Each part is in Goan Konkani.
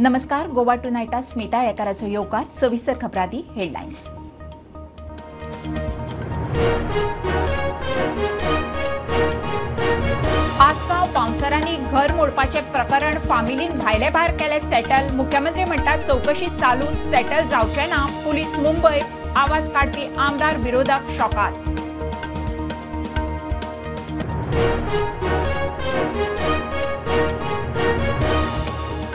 नमस्कार, गोवा टुनायटात स्मिता येळेकाराचो येवकार. सविस्तर खबरांनी हेडलायन्स. आसगांव बाउन्सरांनी घर मोडपाचें प्रकरण फामिलीन भायले भायर केलें सेटल. मुख्यमंत्री म्हणटात चवकशी चालू, सेटल जावचें ना. पुलीस मुंबय, आवाज काडपी आमदार विरोधक शॉकात.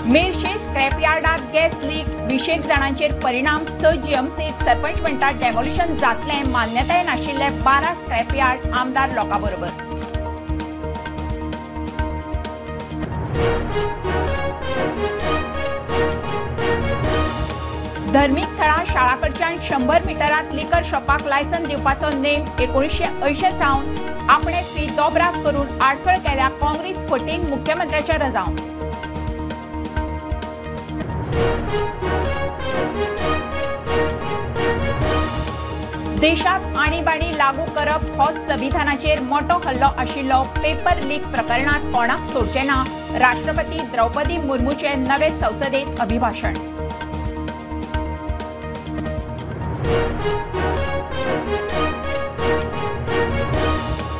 मेरशे स्क्रॅपयार्डात गॅस लीक, 20 जाणांचेर परिणाम. 6 जीएमसीत सरपंच म्हणटात डेमोलिशन जातलें. मान्यताय नाशिल्ले 12 स्क्रॅपयार्ड आमदार लोकां बरोबर. धर्मीक थळां शाळा कडच्यान 100 मिटरांत लिकर शॉपाक लायसन दिवपाचो नेम 1980 सावन आपणे फी दोबरात करून आडखळ केल्या. काँग्रेस फटींग, मुख्यमंत्र्याच्या रजांव. देशात आणीबाणी लागू करप हो संविधानाचेर मोठो हल्लो आशिल्लो. पेपर लीक प्रकरणात कोणाक सोडचें ना. राष्ट्रपती द्रौपदी मुर्मूचे नवे संसदेत अभिभाषण.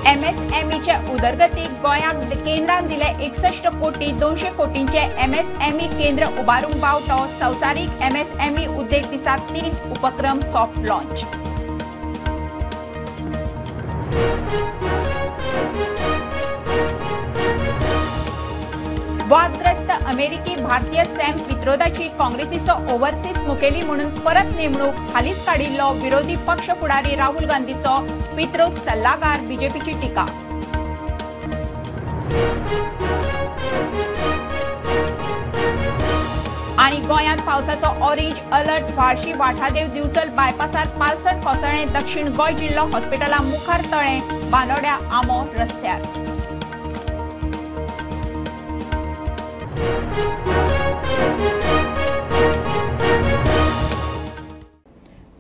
एमएसएमईचे उदरगतीक गोंयाक केंद्रान दिले 61 कोटी 200 कोटींचे एमएसएमई केंद्र उबारूंक बावटो. संवसारीक एमएसएमई उद्देग दिसा 3 उपक्रम सॉफ्ट लॉन्च. वादग्रस्त अमेरिकी भारतीय सॅम पित्रोदाची काँग्रेसीचो ओव्हरसीज मुखेली म्हणून परत नेमणूक. हालींच काडिल्लो विरोधी पक्ष फुडारी राहुल गांधीचो पित्रोद सल्लागार, बीजेपीची टिका. आनी गोंयांत पावसाचो ऑरेंज अलर्ट. व्हाळशी वाठादेव दिवचल बायपासार पालसण कोसळ्ळें. दक्षिण गोंय जिल्लो हॉस्पिटला मुखार तळें. बांदोड्या आमो रस्त्यार.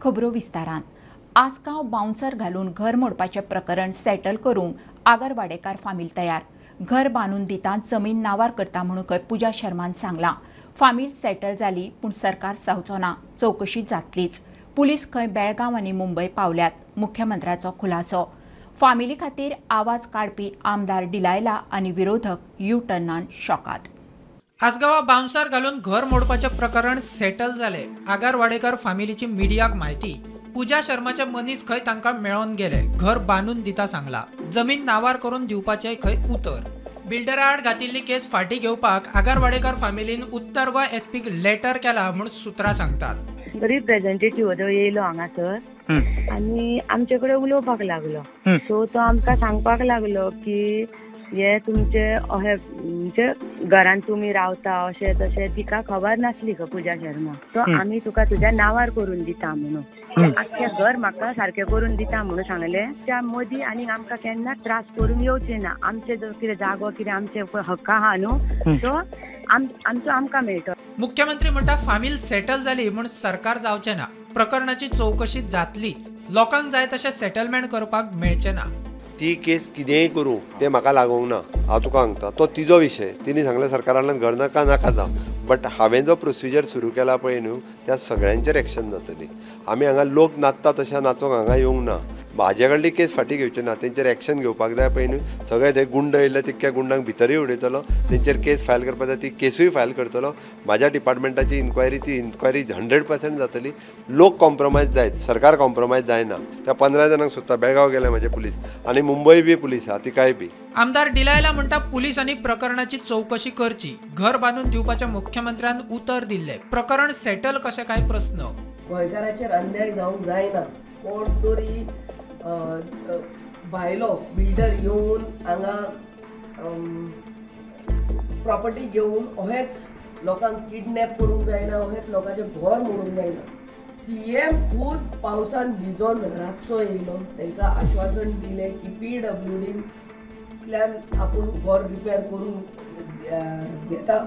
खबरो विस्तारान. आसगांव बाउन्सर घालून घर मोडपाचें प्रकरण सेटल करूंक आगरवाडेकार फामील तयार. घर बांदून दिता, जमीन नावार करता म्हणून पुजा शर्मान सांगलां. फामील सेटल जाली पूण सरकार जावचो ना, चवकशी जातलीच. पुलीस खंय बेळगांव आनी मुंबय पावल्यात, मुख्यमंत्र्याचो खुलासो. फामिली खातीर आवाज काडपी आमदार डिलायला आनी विरोधक you टर्नान शॉकात. आसगांवा बाउन्सर घालून घर मोडपाचें प्रकरण सेटल जालें. आगरवाडेकर फामिलीची मिडियाक म्हायती. पुजा शर्माचे मनीस खंय तांकां मेळोन गेले. घर बांदून दिता सांगला, जमीन नावार करून दिवपाचें खंय उतर. बिल्डरा आड घातिल्ली केस फाटीं घेवपाक आगरवाडेकर फामिलीन उत्तर गोंय एसपीक लेटर केला म्हूण सुत्रां सांगतात. रिप्रेझेंटेटिव्ह येयलो हांगासर आनी आमचे कडेन उलोवपाक लागलो. सो तो आमकां सांगपाक लागलो की हे तुमचे अशें म्हणजे घरान तुमी रावता अशें तशें. तिका खबर नासली खंय पुजा शर्मा. सो आमी तुका तुज्या नांवार करून दिता म्हणून, आख्खें घर म्हाका सारकें करून दिता म्हणून सांगलें. त्या मदीं आनी आमकां केन्ना त्रास करून येवचें ना. आमचें जो कितें जागो कितें आमचे हक्क आहा न्हू, सो आमचो आमकां मेळटलो. मुख्यमंत्री म्हणटा फामील सेटल जाली म्हूण सरकार जावचें ना, प्रकरणाची चवकशी जातलीच. लोकांक जाय तशें सेटलमेंट करपाक मेळचें ना. ती केस कितेंय करूं तें म्हाका लागूंक ना. हांव तुका सांगता तो तिजो विशय. तिणें सांगलें सरकारान घर नाका नाका जावं, बट हांवें जो प्रोसिजर सुरू केला पळय न्हू त्या सगळ्यांचेर एक्शन जातली. आमी हांगा लोक नाचता तशें नाचोंक हांगा येवंक ना. म्हाजे कडली केस फाटीं घेवची ना, तेंचेर एक्शन घेवपाक जाय पळय न्हू. सगळे ते गुंड येयले तितक्या गुंडांक भितरूय उडयतलो, तेंचेर केस फायल करपाक जाय ती केसूय फायल करतलो. म्हाज्या डिपार्टमेंटाची इन्क्वायरी, ती इन्क्वायरी 100% जातली. लोक कॉम्प्रोमायज जायत, सरकार कॉम्प्रोमायज जायना. त्या 15 जाणांक सोदता. बेळगांव गेले म्हाजे पुलीस आनी मुंबय बी पुलीस आहा तिकाय बी. आमदार डिलायला म्हणटा पुलिसांनी प्रकरणाची चवकशी करची. घर बांदून दिवपाच्या मुख्यमंत्र्यान उतर दिल्लें. प्रकरण सेटल कशें काय प्रस्न. गोंयकाराचेर अन्याय जावंक जायना. कोण तरी भायलो बिल्डर येवन हांगा प्रॉपर्टी घेवन अहेच लोकांक किडनॅप करूंक जायना, अहेच लोकांचें घर मोडूंक जायना. सीएम खूद पावसान भिजोन रातचो येयलो, तांकां आश्वासन दिलें की पीडब्ल्यूडींतल्यान आपूण घर रिपेर करून घेता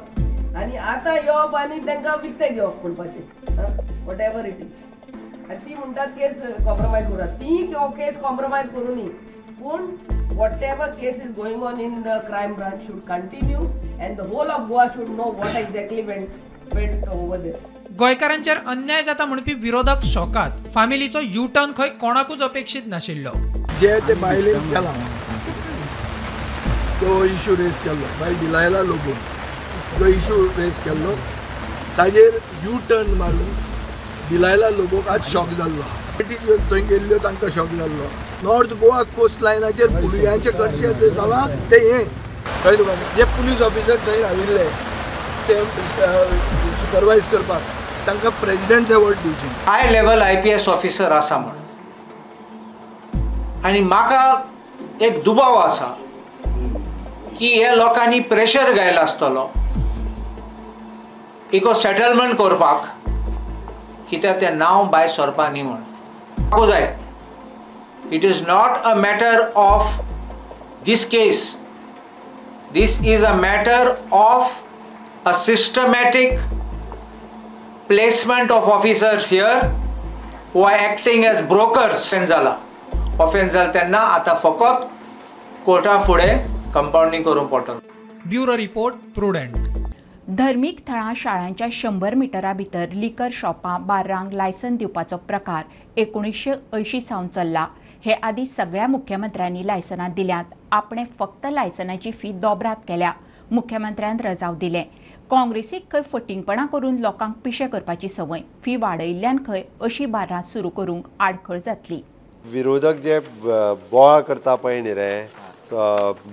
आनी आतां येवप आनी तांकां विकतें घेवप म्हणपाचें, what ever it is. आनी ती म्हणटात केस कॉम्प्रोमायज करा, ती केस कॉम्प्रोमायज करूं न्ही, पूण Whatever case is going on in the crime branch should continue and the whole of Goa should know what exactly went over there. गोंयकारांचेर अन्याय जाता म्हणपी विरोधक शॉकात. फामिलीचो यू टर्न खंय कोणाकूच अपेक्षीत नाशिल्लो. जे ते बायलेन केला तो इशू रेज केल्लो, बायल डिलायला लोबोन जो इशू रेज केल्लो ताजेर यू टर्न मारून डिलायला लोबोक आज शॉक जाल्लो. थंय गेल्ल्यो तांकां शॉक जाल्लो. नॉर्थ गोवा कोस्ट लायनाचेर पुलियांचे करचें जें जालां तें हें कळ्ळें तुका. जे पुलीस ऑफिसर थंय राविल्ले ते सुपरवायज करपाक तांकां प्रेजिडेंट अवॉर्ड दिवचे. हाय लेवल IPS officer आसा म्हण आनी म्हाका एक दुबाव आसा की हे लोकांनी प्रेशर घायला आसतलो इको सेटलमेंट करपाक, कित्याक तें नांव भायर सरपा न्ही म्हण. म्हाका जाय it is not a matter of this case, this is a matter of a systematic placement of officers here who are acting as brokers. Offence जाला, ऑफेन्स जाला तेन्ना आतां फकत कोर्टा फुडें कंपाउंडींग करूंक पडटलो. Bureau report, Prudent. धर्मीक थळां शाळांच्या 100 मिटरा भितर लिकर शॉपां बार्रांक लायसन दिवपाचो प्रकार 1980 सावन चल्ला. हे आदीं सगळ्या मुख्यमंत्र्यांनी लायसनां दिल्यांत. आपणे फक्त लायसनाची फी दोबरात केल्या. मुख्यमंत्र्यान रजाव दिले. काँग्रेसीक खंय फटिंगपणां करून लोकांक पिशे करपाची संवय. फी वाडयिल्ल्यान खंय अशी बार्रां सुरू करूंक आडखळ जातली. विरोधक जे बोवाळ करता पळय न्ही रे,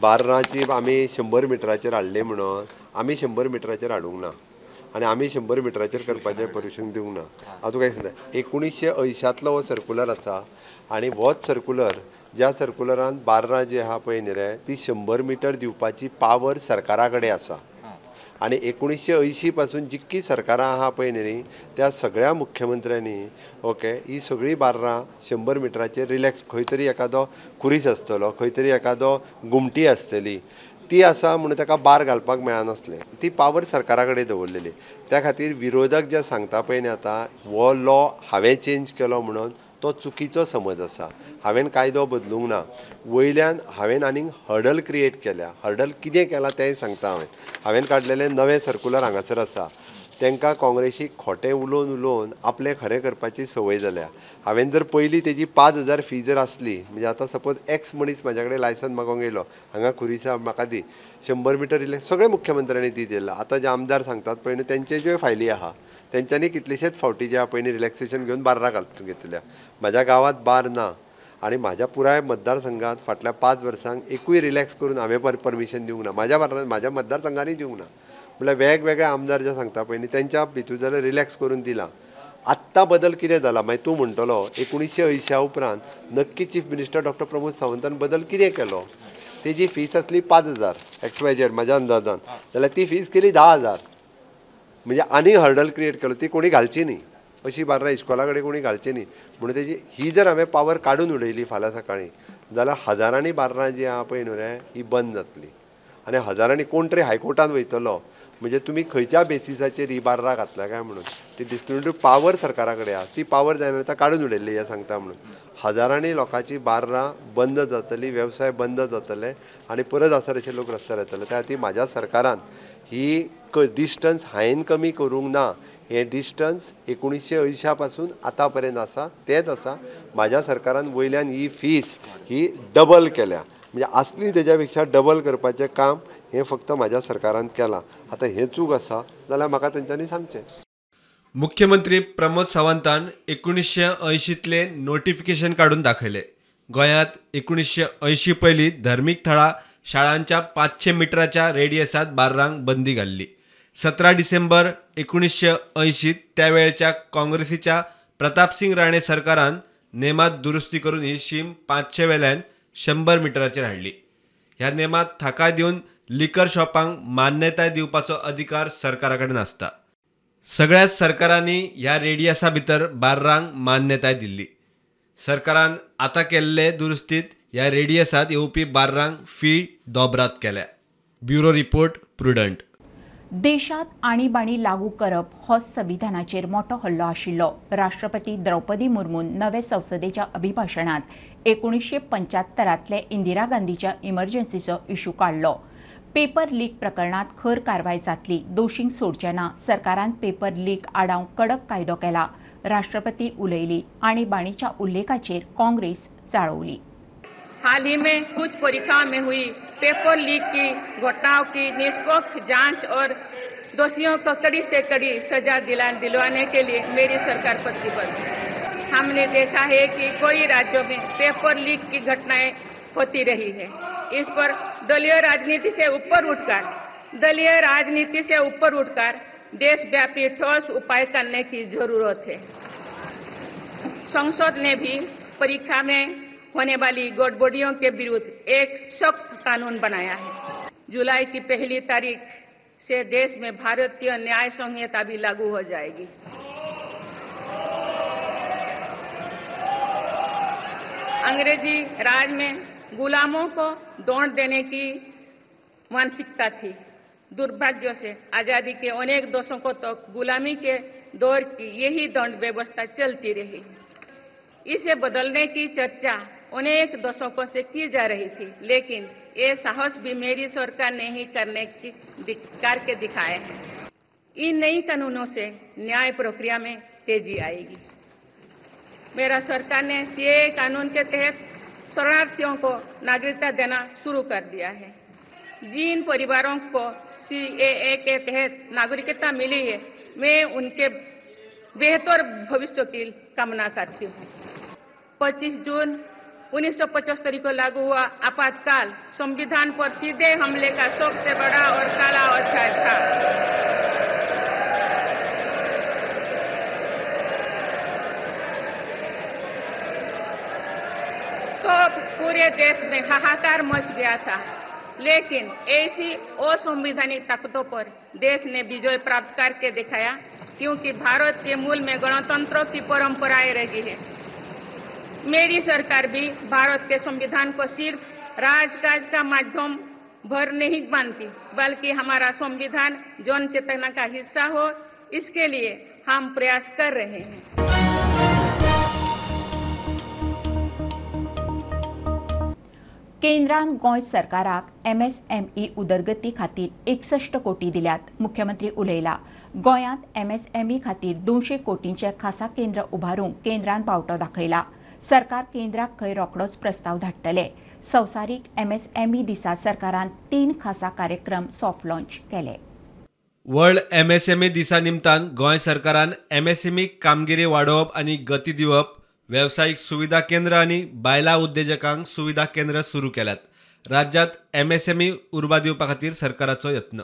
बार्रांची आमी 100 मिटराचेर हाडली म्हणून आमी 100 मिटराचेर हाडूंक ना आनी आमी 100 मिटराचेर करपाचें परमिशन दिवंक ना. हांव तुका एक सांगता, 1980तलो हो सर्कुलर आसा आनी होच सर्कुलर ज्या सर्कुलरान बार्रां जी आहा पळय न्ही रे ती 100 मिटर दिवपाची पावर सरकारा कडेन आसा. आनी 1980 पासून जितकी सरकारां आहा पळय न्ही त्या सगळ्या मुख्यमंत्र्यांनी ओके ही सगळीं बार्रां 100 मिटराचेर रिलॅक्स, खंय तरी एखादो खुरीस आसतलो, खंय तरी एखादो गुमटी आसतली, ती आसा म्हणून ताका बार घालपाक मेळनासलें. ती पावर सरकारा कडेन दवरलेली. त्या खातीर विरोधक जे सांगता पळय न्ही आतां हो लॉ हांवें चेंज केलो म्हणून तो चुकीचो समज आसा. हांवें कायदो बदलूंक ना. वयल्यान हांवें आनीक हर्डल क्रिएट केल्या. हर्डल कितें केलां तेंय सांगता. हांवें काडलेलें नवें सर्कुलर हांगासर आसा. तांकां काँग्रेसीक खोटें उलोवन उलोवन आपलें खरें करपाची संवय जाल्या. हांवें जर पयलीं तेजी 5000 फी जर आसली, म्हणजे आतां सपोज एक्स मनीस म्हाज्या कडेन लायसन मागोवंक येयलो, हांगा खुरीसा म्हाका दी 100 मिटर इल्लें, सगळे मुख्यमंत्र्यांनी दी दिला. आतां जे आमदार सांगतात पळय न्हू तेंचे ज्यो फायली आहा तेंच्यांनी कितलेशेच फावटी जे आहा पळय न्ही रिलॅक्सेशन घेवन बार्रां घालून घेतल्या. म्हाज्या गांवांत बार ना आनी म्हाज्या पुराय मतदारसंघात फाटल्या 5 वर्सांक एकूय रिलॅक्स करून हांवें परमिशन दिवंक ना. म्हाज्या मतदारसंघानूय दिवंक ना. म्हणल्यार वेगवेगळे आमदार जे सांगता पळय न्ही तेंच्या भितूर जाल्यार रिलॅक्स करून दिलां. आत्तां बदल कितें जाला मागीर तूं म्हणटलो 1980 उपरांत नक्की चीफ मिनिस्टर डॉक्टर प्रमोद सावंतान बदल कितें केलो. तेजी फीस आसली 5000 XYZ म्हाज्या अंदाजान, जाल्यार ती फीस केली 10000. म्हणजे आनी हर्डल क्रिएट केलो. ती कोणी घालची न्ही अशी बार्रां इस्कॉला कडेन कोणी घालची न्ही म्हणून तेजी ही जर हांवें पावर काडून उडयली फाल्यां सकाळीं जाल्यार हजारांनी बार्रां जी आहा पळय न्हू रे ही बंद जातली आनी हजारांनी कोण तरी हायकोर्टान वयतलो. म्हणजे तुमी खंयच्या बेसिसाचेर ही बार्रां घातल्या काय म्हणून ती डिस्क्रिमिनेटरी पावर सरकारा कडेन आहा. ती पावर जायना आतां काडून उडयल्ली हें सांगता म्हणून हजारांनी लोकांची बार्रां बंद जातली, वेवसाय बंद जातले आनी परत आसा तशे लोक रस्त्यार येतले. त्या खातीर म्हाज्या सरकारान ही डिस्टन्स हांवें कमी करूंक ना. हें डिस्टन्स 1980 पासून आतां पर्यंत आसा तेंच आसा. म्हाज्या सरकारान वयल्यान ही फीस ही डबल केल्या, म्हणजे आसली तेज्या पेक्षा डबल करपाचें काम हें फक्त म्हाज्या सरकारान केलां. आतां हें चूक आसा जाल्यार म्हाका तेंच्यांनी सांगचें. मुख्यमंत्री प्रमोद सावंतान 1980तले नोटिफिकेशन काडून दाखयले. गोंयांत 1980 पयलीं धर्मीक थळां शाळांच्या 500 मिटराच्या रेडियसांत बार्रांक बंदी घाल्ली. 17 डिसेंबर 1980 त्या वेळच्या काँग्रेसीच्या प्रतापसिंग राणे सरकारान नेमात दुरुस्ती करून ही शीम 500 वेल्यान 100 मिटराचेर हाडली. ह्या नेमात थाकाय दिवन लिकर शॉपांक मान्यताय दिवपाचो अधिकार सरकारा कडेन आसता. सगळ्याच सरकारांनी ह्या रेडियसा भितर बार्रांक मान्यताय दिल्ली. सरकारान आतां केल्ले दुरुस्तीत ह्या रेडियसांत येवपी बार्रांक फी दोबरात केल्या. Bureau report, Prudent. देशांत आणीबाणी लागू करप हो संविधानाचेर मोठो हल्लो आशिल्लो. राष्ट्रपती द्रौपदी मुर्मून नवे संसदेच्या अभिभाशणांत 1975तले इंदिरा गांधीच्या इमर्जन्सीचो इशू काडलो. पेपर लीक प्रकरणांत खर कारवाय जातली, दोशींक सोडचे ना. सरकारान पेपर लीक आडावंक कडक कायदो केला. राष्ट्रपती उलयली. आणीबाणीच्या उल्लेखाचेर काँग्रेस चाळवली. हाल ही में कुछ परीक्षाओं में हुई पेपर लीक की घटनाओं की निष्पक्ष जांच और दोषियों को कड़ी से कड़ी सजा दिलवाने के लिए मेरी सरकार प्रतिबद्ध है. हमने देखा है कि कई राज्यों में पेपर लीक की घटनाएं होती रही है. इस पर दलीय राजनीति से ऊपर उठकर देशव्यापी ठोस उपाय करने की जरूरत है. संसद ने भी परीक्षा में होने वाली गड़बड़ियों के विरुद्ध एक सख्त कानून बनाया है. जुलाई की 1 तारीख से देश में भारतीय न्याय संहिता भी लागू हो जाएगी. अंग्रेजी राज में गुलामों को दंड देने की मानसिकता थी. दुर्भाग्य से आजादी के अनेक दशकों तक गुलामी के दौर की यही दंड व्यवस्था चलती रही. इसे बदलने की चर्चा अनेक दशकों से की जा रही थी, लेकिन ये साहस भी मेरी सरकार ने ही करके दिखाए हैं. इन नई कानूनों से न्याय प्रक्रिया में तेजी आएगी. मेरा सरकार ने सीएए कानून के तहत शरणार्थियों को नागरिकता देना शुरू कर दिया है. जिन परिवारों को सीएए के तहत नागरिकता मिली है, मैं उनके बेहतर भविष्य की कामना करती हूँ. 25 जून 1975 को लागू हुआ आपातकाल संविधान पर सीधे हमले का सबसे बड़ा और काला अध्याय था. तो पूरे देश में हाहाकार मच गया था, लेकिन ऐसी असंवैधानिक ताकतों पर देश ने विजय प्राप्त करके दिखाया, क्योंकि भारत के मूल में गणतंत्र की परंपराएं रही है. मेरी सरकार भी भारत के संविधान को सिर्फ राजकाज का माध्यम भर नहीं मानती, बल्कि हमारा संविधान जन चेतना का हिस्सा हो, इसके लिए हम प्रयास कर रहे हैं. केंद्रान गोंय सरकाराक एमएसएमई उदरगती खातीर 61 कोटी दिल्यात. मुख्यमंत्री उलयला. गोंयांत एमएसएमई खातीर 200 कोटींचे खासा केंद्र उभारूंक केंद्रान बावटो दाखयला. सरकार केंद्राक खंय रोखडोच प्रस्ताव धाडटले. संवसारीक एमएसएमई दिसा सरकारान 3 खासा कार्यक्रम सॉफ्ट लॉन्च केले. वर्ल्ड एमएसएमई दिसा निमतान गोंय सरकारान एमएसएमई कामगिरी वाडोवप आनी गती दिवप, वेवसायीक सुविधा केंद्र आनी बायलां उद्देजकांक सुविधा केंद्र सुरू केल्यात. राज्यांत एमएसएमई उर्बा दिवपा खातीर सरकाराचो यत्न.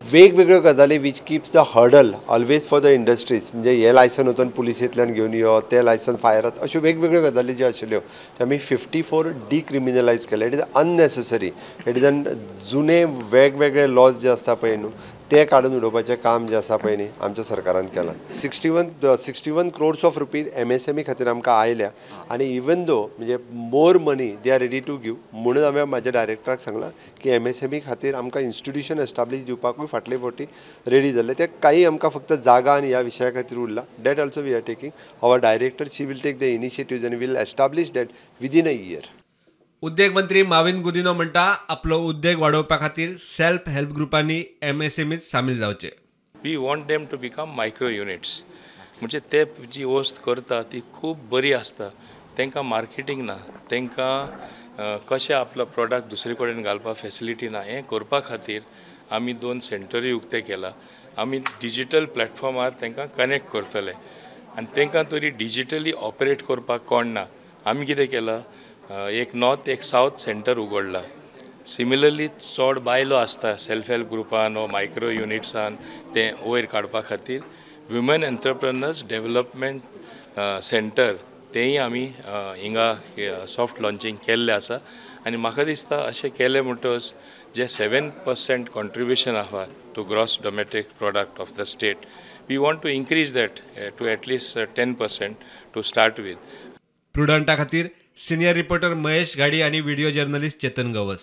वेगवेगळ्यो गजाली which keeps the hurdle always for the industries, म्हणजे हे लायसन वचून पुलिसेंतल्यान घेवन यो, ते लायसन फायरात, अश्यो वेगवेगळ्यो गजाली ज्यो आशिल्ल्यो त्यो आमी 54 डिक्रिमिनलायज केले. It is unnecessary. It is an जुने वेगवेगळे लॉज जे आसता पळय न्हू ते काडून उडोवपाचें काम जें आसा पळय न्ही आमच्या सरकारान केलां. 61 क्रोड्स ऑफ रुपीज एमएसएमई खातीर आमकां आयल्या आनी इवन दो म्हणजे more money they are ready to give, म्हणून हांवें म्हाज्या डायरेक्टराक सांगलां की एमएसएमई खातीर आमकां इन्स्टिट्यूशन एस्टाब्लीश दिवपाकूय फाटले फावटी रेडी जाल्ले. ते काही आमकां फक्त जागा आनी ह्या विशया खातीर उरला. That also we are taking. Our director she will take the initiative आनी will establish that within a year. उद्देग मंत्री माविन गुदिनो म्हणटा आपलो उद्देग वाडोवपा खातीर सेल्फ हेल्प ग्रुपांनी एमएसएमईत सामील जावचे. We want them to become micro units. म्हणजे ते जी वस्त करता ती खूब बरी आसता, तांकां मार्केटींग ना, तांकां कशें आपलो प्रोडक्ट दुसरे कडेन घालपाक फेसिलिटी ना. हें करपा खातीर आमी 2 सेंटरूय उक्ते केला. आमी डिजिटल प्लॅटफॉर्मार तांकां कनेक्ट करतले आनी तांकां तरी डिजिटली ऑपरेट करपाक कोण ना. आमी कितें केलां, एक नॉर्थ एक सावथ सेंटर उगडला. सिमिलरली चड बायलो आसता सेल्फ हेल्प ग्रुपान वा मायक्रो युनिट्सान, तें वयर काडपा खातीर वुमेन एंटरप्रेनर्स डेवलपमेंट सेंटर तेंय आमी हिंगा सॉफ्ट लॉन्चिंग केल्लें आसा. आनी म्हाका दिसता अशें केलें म्हणटकच जे 7% कॉन्ट्रिब्युशन आसा to gross domestic product of the state, we want to increase that to at least 10% to start with. प्रुडंटा खातीर सिनियर रिपोर्टर महेश घाडी आणि व्हिडिओ जर्नलिस्ट चेतन गवस.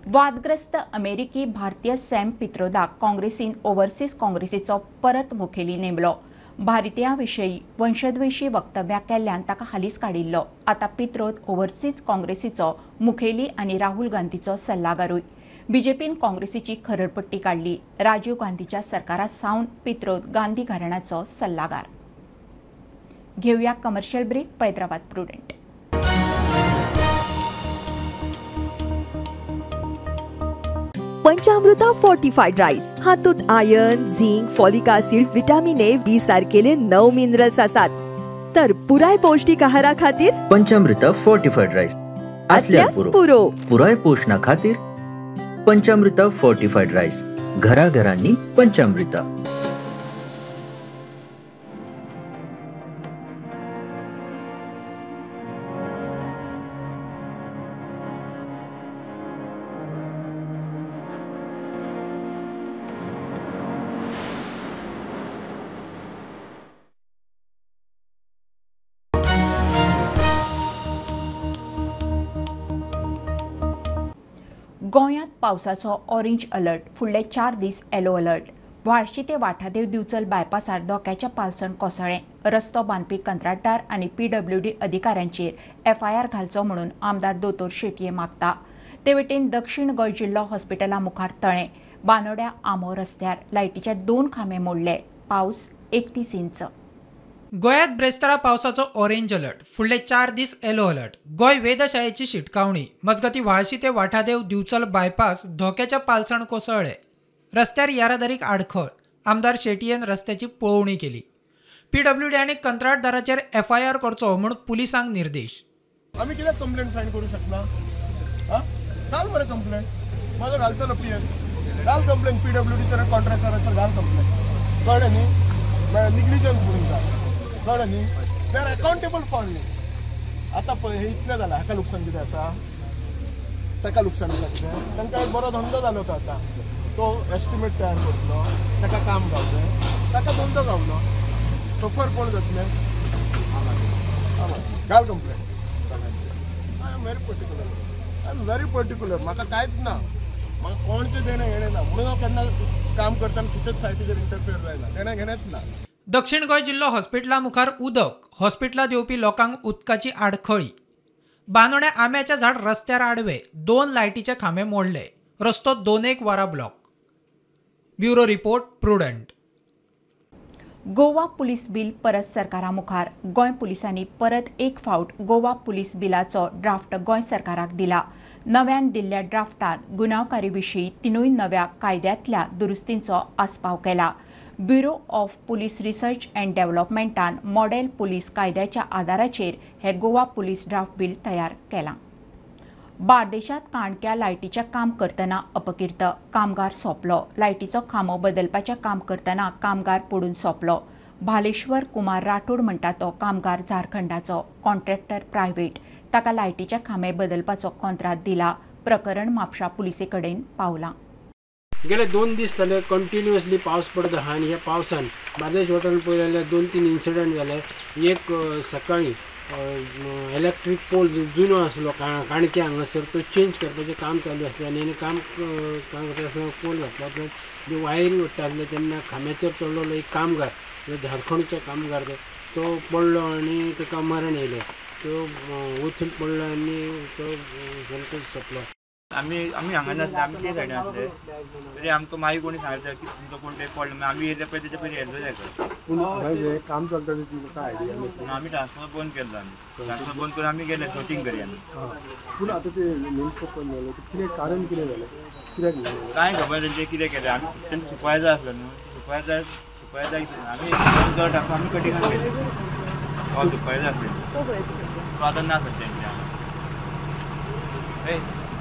वादग्रस्त अमेरिकी भारतीय सॅम पित्रोदाक काँग्रेसीन ओव्हरसीज काँग्रेसीचो परत मुखेली नेमलो. भारतीयां विशीं वंशद्वेशी वक्तव्यां केल्ल्यान ताका हालींच काडिल्लो. आतां पित्रोद ओव्हरसीज काँग्रेसीचो मुखेली आनी राहुल गांधीचो सल्लागारूय. बीजेपीन काँग्रेसीची खरडपट्टी काडली. राजीव गांधीच्या सरकारा सावन पित्रोद गांधी घराण्याचो सल्लागार. घेवया कमर्शियल ब्रेक. पळयत रावात प्रुडंट. पंचामृता फोर्टिफाईड राईस हातूंत iron, zinc, folic acid, vitamin A, B सारकेले 9 मिनरल्स आसात. तर पुराय पौष्टिक आहारा खातीर पंचामृता फोर्टिफाईड राईस असल्यास पुरो. पुराय पोषणा खातीर पंचामृता फोर्टिफाईड राईस, घराघरांनी पंचामृता. गोंयांत पावसाचो ऑरेंज अलर्ट, फुडले 4 दीस येलो अलर्ट. व्हाळशी ते वाठादेव दिवचल बायपासार धोक्याच्या पालसण कोसळ्ळें. रस्तो बांदपी कंत्राटदार आनी पीडब्ल्यूडी अधिकाऱ्यांचेर एफआयआर घालचो म्हणून आमदार दोतोर शेटये मागता. ते वटेन दक्षिण गोंय जिल्लो हॉस्पिटला मुखार तळें, बानोड्या आमो रस्त्यार लायटीचे 2 खांबे मोडले. पावस 31 इंच. गोंयांत ब्रेस्तारा पावसाचो ऑरेंज अलर्ट, फुडले 4 दीस येलो अलर्ट. गोंय वेधशाळेची शिटकावणी. मजगती व्हाळशी ते वाठादेव दिवचल बायपास धोक्याच्या पालसण कोसळ्ळे. रस्त्यार येरादारीक आडखळ. आमदार शेटयेन रस्त्याची पळोवणी केली. पीडब्ल्यूडी आनी कंत्राटदाराचेर एफआयआर करचो म्हूण पुलिसांक निर्देश. आमी कित्याक कंप्लेंट फायन करूं शकना? घाल मरे कंप्लेंट, म्हाजो घालतलो पीएस. घाल कंप्लेंट पीडब्ल्यूडीचेर, कॉन्ट्रॅक्टराचेर घाल कंप्लेंट. कळ्ळें न्ही? निग्लिजन्स म्हणून घाल. कळ्ळें न्ही? They are accountable for you. आतां पळय हें इतलें जालां, हाका लुकसाण कितें आसा, ताका लुकसाण जाता कितें? तांकां एक बरो धंदो जालो तो. आतां तो एस्टिमेट तयार करतलो, ताका काम गावलें, ताका धंदो गावलो, सफर कोण जातलें? घाल complaint. I am very particular, I am very particular. म्हाका कांयच ना, म्हाका कोणचें देणें घेणें ना, म्हणून हांव केन्ना काम करतना खंयच्याच सायटीचेर इंटरफियर जायना, देणें घेणेंच ना. दक्षिण गोंय जिल्लो हॉस्पिटला मुखार उदक, हॉस्पिटलांत येवपी लोकांक उदकाची आडखळी. बानोड्या आंब्याचें झाड रस्त्यार आडवे, 2 लायटीचे खांबे मोडले. रस्तो 2-1 वरां block. Bureau report, Prudent. Goa police bill परत सरकारा मुखार. गोंय पुलिसांनी परत एक फावट गोवा पुलीस बिलाचो ड्राफ्ट गोंय सरकाराक दिला. नव्यान दिल्ल्या ड्राफ्टांत गुन्यांवकारी विशीं 3 नव्या कायद्यांतल्या दुरुस्तींचो आस्पाव केला. Bureau of police research and डेव्हलपमेंटान मॉडेल पुलीस कायद्याच्या आदाराचेर हे गोवा पुलीस ड्राफ्ट बिल तयार केलां. बार्देशांत काणक्या लायटीचें काम करतना अपकीर्त, कामगार सोंपलो. लायटीचो खांबो बदलपाचें काम करतना कामगार पडून सोंपलो. भालेश्वर कुमार राठोड म्हणटा तो कामगार झारखंडाचो, कॉन्ट्रॅक्टर प्रायव्हेट. ताका लायटीचे खांबे बदलपाचो कॉन्त्रात दिला. प्रकरण म्हापशा पुलिसे कडेन पावलां. गेले 2 दीस जाले कंटिन्युअसली पावस पडत आहा आनी ह्या पावसान बार्देश वाठारांत पळयलें जाल्यार 2-3 इन्सिडंट जाले. एक सकाळी इलेक्ट्रीक पोल जुनो आसलो काणक्या हांगासर, तो चेंज करपाचें काम चालू आसलें आनी काम करता आसतना पोल घातला उपरांत ज्यो वायरी ओडटा आसले तेन्ना खांब्याचेर चडलेलो एक कामगार, झारखंडचो कामगार, तो पडलो आनी ताका मरण येयलें. तो वचून पडलो आनी तो सामको सोंपलो. आमी आमी हांगा नासले, आमी ते सायडीन आसले, तरी आमकां मागीर कोणी सांगता की तुमचो कोण ते पडलो, आमी येयले पळय तेच्या पयलीं येयल्लो जाय. पूण हें काम चलता तें तुमकां आयडिया ना? आमी ट्रान्सफॉर्मर बंद केल्लो, आमी ट्रान्सफॉर्मर बंद करून आमी गेले सर्चींग करी आमी. पूण आतां तें नेमकें कोण जालें, कितें कारण कितें जालें, कित्याक कांय खबर तेंचें कितें केलें? आमी तेंचो सुपरवायजर आसलो न्हू, सुपरवायजर आमी बंद केलो ट्रान्सफॉर्मर, आमी कटिंगान गेले. हय, सुपरवायजर आसलो तो आतां ना सद्या तेंच्या.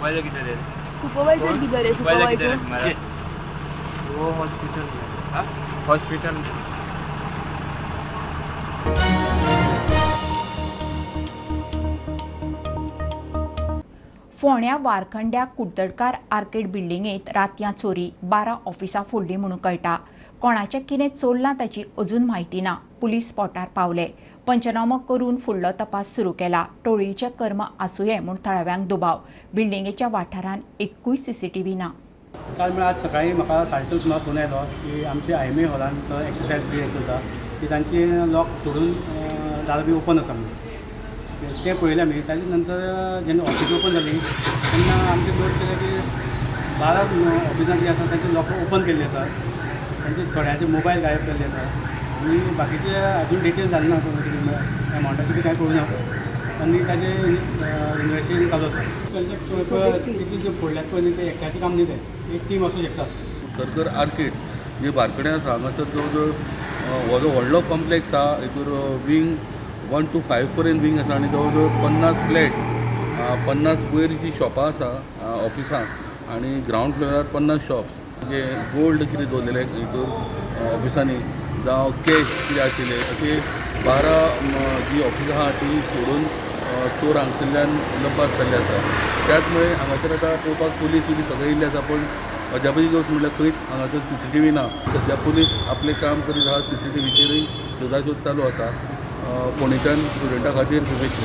सुपरवायजर कितें रे? सुपरवायजर किधर है? सुपरवायजर वो हॉस्पिटल में, हॉस्पिटल. फोंड्या वारखंड्या कुडतडकार आर्केड बिल्डिंगेंत रातयां चोरी, 12 ऑफिसां फोडलीं म्हणून कळटा. कोणाचें कितें चोरलां ताची अजून म्हायती ना. पुलीस स्पॉटार पावले. पंचनामो करून फुडलो तपास सुरू केला. टोळीचें कर्म आसुये म्हूण थळाव्यांक दुबाव. बिल्डिंगेच्या वाठारांत एकूय सीसीटीव्ही ना. काल म्हळ्यार आज सकाळी म्हाका 6:30 सुमार फोन आयलो की आमचे IMA हॉलांत एक्सरसायज बी चलता की तांचे लॉक तोडून दार बी ओपन आसा म्हणून तें पळयलें आमी. ताजे नंतर जेन्ना ऑफिस ओपन जाली तेन्ना आमचें नोट केलें की 12 ऑफिसां जी आसा तांचे लॉक ओपन केल्ले आसा, तांचे थोड्यांचे मोबायल गायब केल्ले आसा आनी बाकीचे अजून डिटेल जाले ना, एमावंटाचे बी कांय कळूं ना आनी ताजें इन्वेस्टिगेशन चालू आसा. तितली जे फोडल्यात पळय न्ही तें एकट्याचें काम न्ही, तें एक टीम आसूं शकता. खरखर आर्केड जे बारकडे आसा हांगासर जवळ जवळ हो जो व्हडलो कॉम्प्लेक्स आहा हितूर विंग 1 to 5 पर्यंत विंग आसा आनी जवळ जवळ 50 फ्लॅट 50 वयर जी शॉपां आसा ऑफिसां आनी ग्रावंड फ्लोरार 50 शॉप्स जे गोल्ड कितें दवरलेलें हितूर ऑफिसांनी जावं कॅश कितें आशिल्लें अशें 12 जी ऑफिसां आहा ती सोडून चोर हांगसरल्यान लंपास जाल्ले आसा. त्याच मुळे हांगासर आतां पळोवपाक पुलीस बिलीस सगळे येयल्ले आसा पूण अजापाची गोश्ट म्हणल्यार खंयच हांगासर CCTV ना. सद्या पुलीस आपलें काम करीत आहा, CCTVचेरूय शोधाशोध चालू आसा. फोंडेच्यान स्टुडंटा खातीर शुभेच्छा.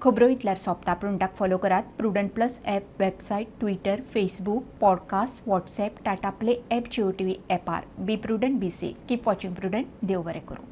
खबरो इतल्यार सोंपता. प्रुडंटाक फॉलो करात. Prudent plus app, website, Twitter, Facebook, podcast, WhatsApp, Tata play app, Jio TV ॲपार. Be prudent, be safe, keep watching Prudent. देव बरें करूं.